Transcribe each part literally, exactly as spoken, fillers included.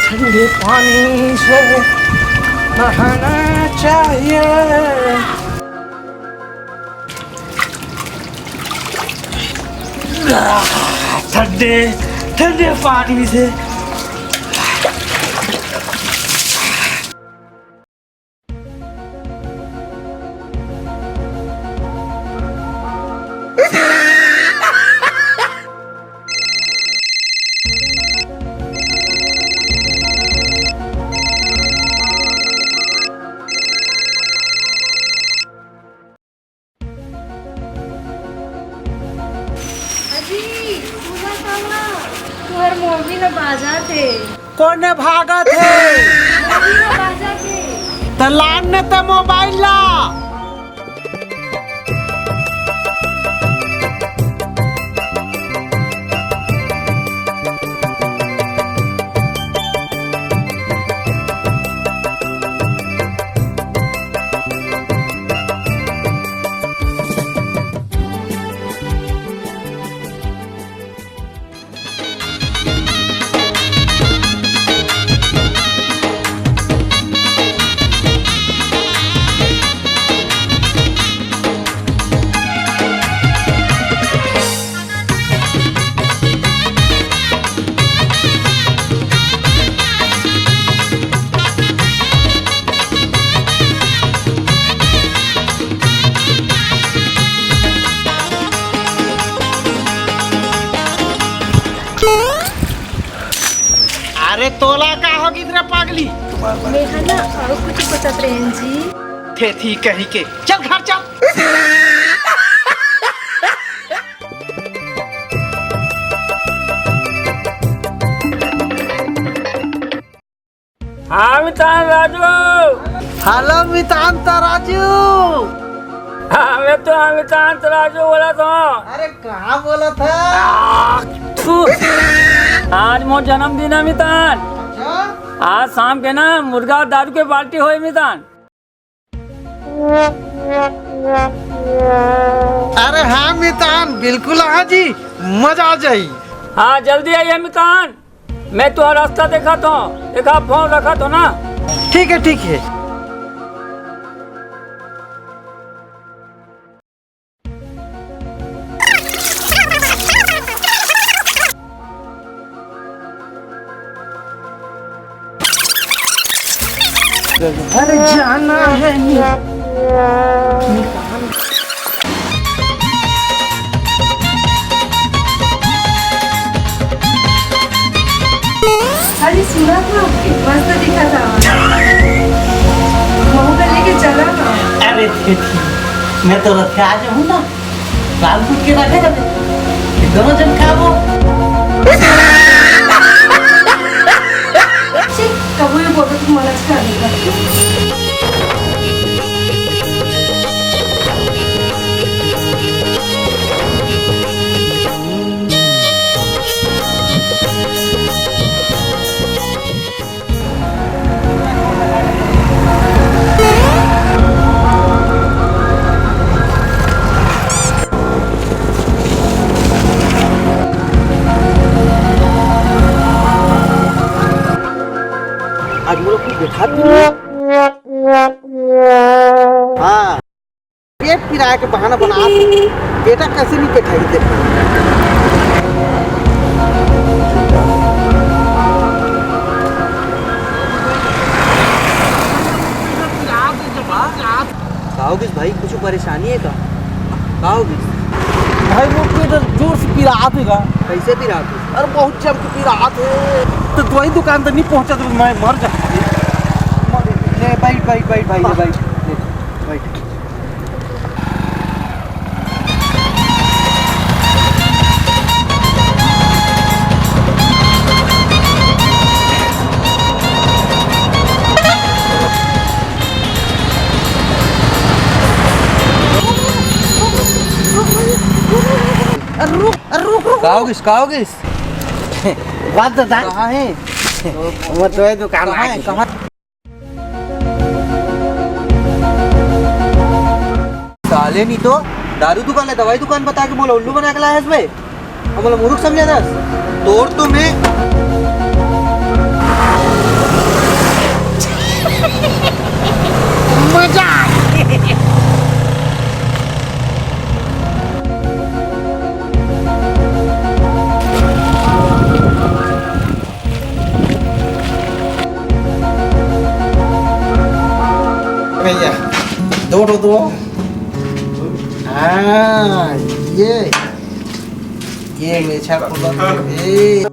ठंडे पानी से नहाना चाहिए। ठंडे ठंडे पानी से। अजी, सुना, सुना, तुहर मोबाइल ह बाजत हे। कोन ह भागत हे? मोबाइल ह बाजत हे। त लान न त मोबाइल ला। अरे तोला का हो गिस रे पागली? मेहा ना अउ कुछ सोचत रहेन जी। थेथी कही के चल घर चल। हाँ मितान राजू। हेलो मितान त राजू। हाँ मैं तो हाँ मितान त राजू बोलत हँव। अरे कहाँ बोलत हस? आ, थू। आज मोर जन्मदिन हे मितान। अच्छा? आज शाम के ना मुर्गा अउ दारू के पार्टी होही मितान। अरे हाँ मितान, बिल्कुल हाँ जी, मजा आ जाही। हाँ जल्दी आइए मितान, मैं तुँहर रास्ता देखात हँव, एक आध फोन रखत हँव ना। ठीक हे, ठीक हे। अरे जाना है नि-, अरे सुना था, मस्त दिखा था। महू का लेके चला ना। अरे थेथी, मैं तो रखे आ जाऊँ ना। काल कुछ के रखे रहते, कि दोनों जन खाबो। छी, कबू ये बोलत हँव, मन अच्छा नहीं लगता। आज मोला कुछ देखात नहीं। हाँ। पेट पिराए के बहाना बनात हे। बेटा कइसे नहीं बैठाही देख। का हो गिस भाई, कुछ परेशानी हे का? का हो गिस? भाई, मोर पेट जोर से पिरात हे का। कइसे पिरात हे? अरे, बहुत जम के पिरात हे। त दवाई दुकान तक नहीं पहुँचा त मैं मर जाहूँ। ले, बइठ, बइठ, बइठ भाई, ले, बइठ, ले, बइठ। अरे रुक, अरे रुक, रुक, का हो गिस, का हो गिस? बात बता। कहाँ हे? वो तो हे दुकान कहाँ हे, कहाँ? साले नहीं तो दारू दुकान ले दवाई दुकान बता के मोला उल्लू बना के लायस बे। अब मोला मूर्ख समझे दस। तोर तो मैं भैया, दो ठो दो। हाँ, ये, ये मेछा खुला तो, ए।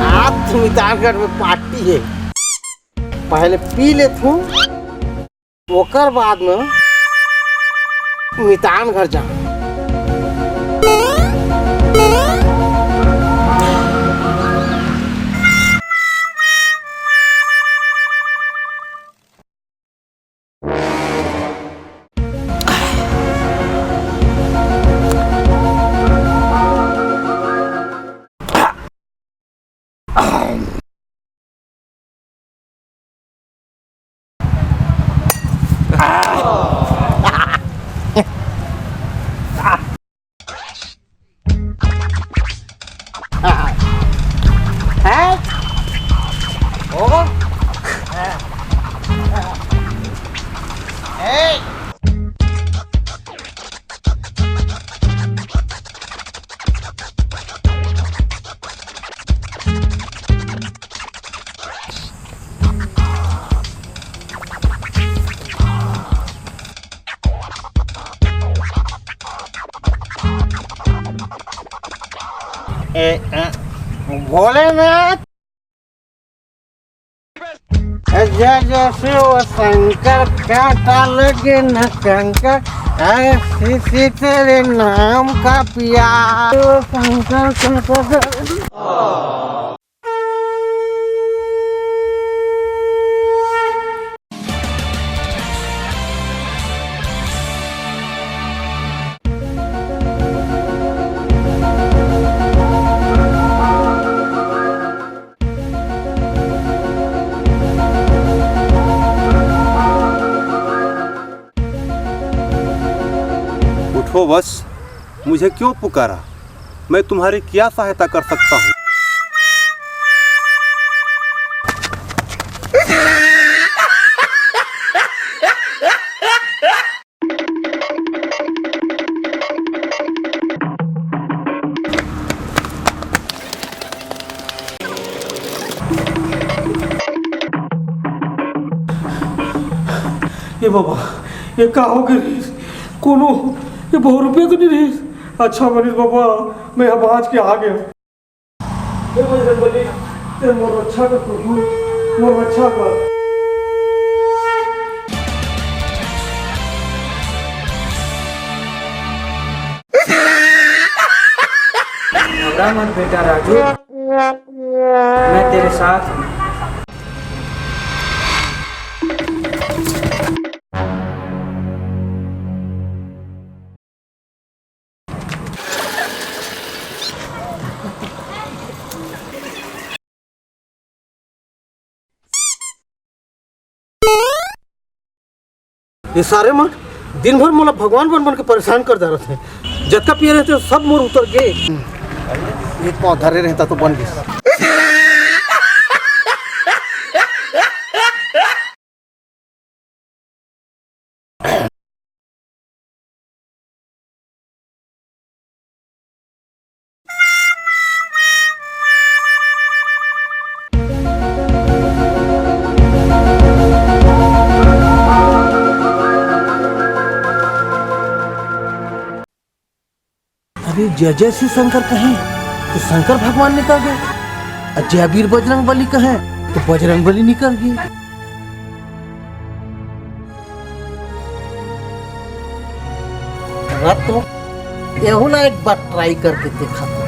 आज मितानगढ़ में पार्टी हे, पहले पी लेथूं, ओकर बाद में मितान घर जाऊं। ए, ए, भोलेनाथ। ए, जय जय शिव शंकर, कांटा लगे न कंकर। अरे सी सी तेरे नाम का पिया। शिव शंकर शंकर। उठो वत्स, मुझे क्यों पुकारा? मैं तुम्हारी क्या सहायता कर सकता हूँ? ए बाबा, ये का हो गे रिहिस? कोनो, ये बहुत रुपया तो नहीं रिहिस? अच्छा बनिस बाबा, मैं ह बाँच के आ गेंव। हे बजरंगबली, तें मोर रक्षा कर प्रभु, मोर रक्षा कर। घबरा मत बेटा राजू, मैं तेरे साथ हूँ। ये सारे मन दिन भर मोला भगवान बन बन के परेशान कर डारत हे। जतका पिए रहिथे सब मोर उतर गे। एक पाँव धरे रहता तो बन गे। अरे, जय जय शिव शंकर कहे तो शंकर भगवान निकल गे, अउ जय वीर बजरंग बली कहे तो बजरंग बली निकल गे। रत्न, एहू ला एक बार try करके देखा तो।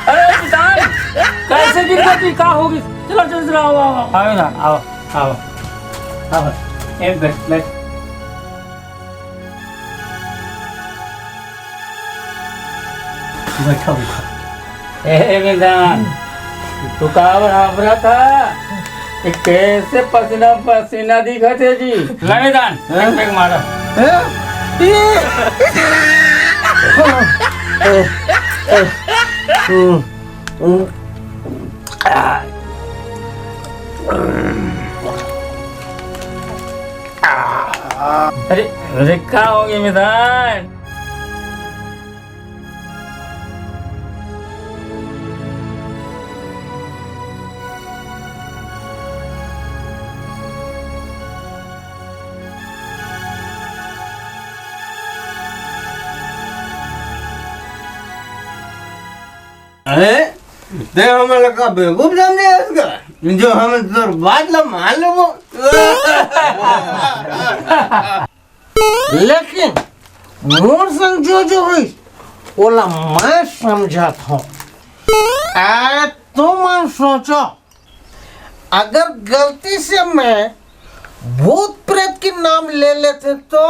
अरे किसान, कैसे गिर गया तू? का हो गई? चलो, चलो, चलो, आओ, आओ, आओ। आओ ना, आओ, आओ, आओ। ए, बैठ, बैठ। बैठा, बैठा। ए, ए, मिजान, तू काबर हांफ रहा था? ये कैसे पसीना पसीना दिखत हे जी? ले मिजान, हाँ? एक पैग मारा। हाँ? ये अरे, अरे, का हो गया मिजान? अरे, ते हमन ला का बेवकूफ समझे हस का? जो हमन तोर बात ला मान लेबो। लेकिन मोर संग जो जो होइस, ओला मैं समझत हूँ। अरे, तुमन सोचो, अगर गलती से मैं भूत प्रेत के नाम ले लेते तो?